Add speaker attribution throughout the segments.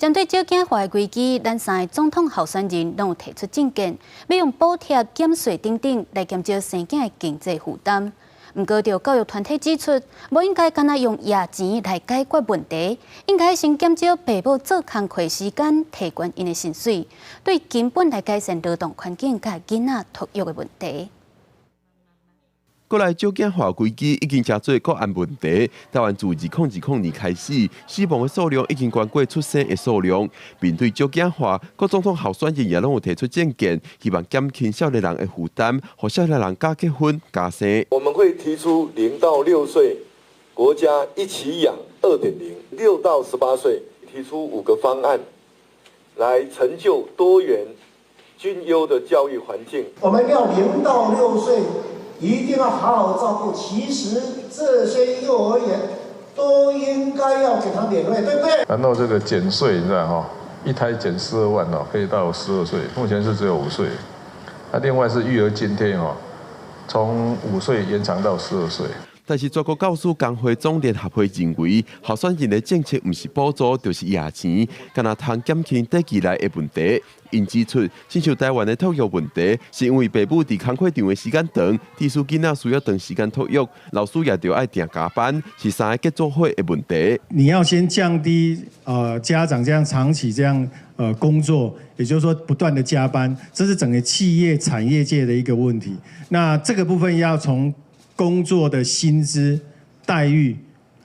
Speaker 1: 針對少子化的危機，咱三个總統候選人攏有提出政見，欲用補貼、減稅等等來減少生囝的經濟負擔。毋過，著教育團體指出，無應該干焦用掖錢來解決問題，應該先減少爸母做工課時間，提懸𪜶的薪水，對根本來改善勞動環境佮囡仔托育的問題。
Speaker 2: 國內少子化危機已經成做國安問題。台灣自2020年開始，死亡的數量已經懸過出生的數量。面對少子化，各總統候選人也攏有提出政見，希望減輕少年人的負擔，予少年人敢結婚、敢生。
Speaker 3: 我們會提出0到6歲國家一起養2.0，6到18歲提出5個方案，來成就多元均優的教育環境。
Speaker 4: 我們要0到6歲，一定要好好照顧。其實這些幼兒園都應該要給他免費，對不對？
Speaker 5: 然後這個減稅，你知道哈？一胎減12萬哦，可以到12歲，目前是只有5歲。那另外是育兒津貼哦，從5歲延長到12歲。
Speaker 2: 但是全國教師工會總聯合會認為，候選人的政策毋是補助，就是掖錢，敢若通減輕短期內的問題。𪜶指出，親像台灣的托育問題，是因為爸母佇工課場的時間長，致使囡仔需要長時間托育，老師也著愛定加班，是三个結做伙的問題。
Speaker 6: 你要先降低家長這樣長期這樣工作，也就是說不斷的加班，這是整個企業產業界的一個問題。那這個部分要從工作的薪資待遇，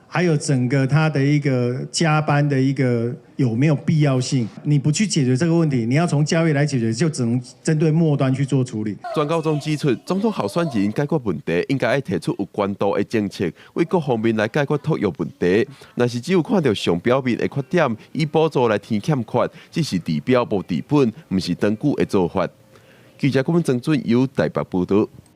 Speaker 6: 還有整個他的一個加班的一個有沒有必要性？你不去解決這個問題，你要從教育來解決，就只能針對末端去做處理。
Speaker 2: 全教總指出，總統候選人解決問題，應該愛提出有懸度的政策，為各方面來解決托育問題。若是只有看著上表面的缺點，以補助來填欠缺，只是治標無治本，毋是長久的做法。記者郭文曾俊有台北報導。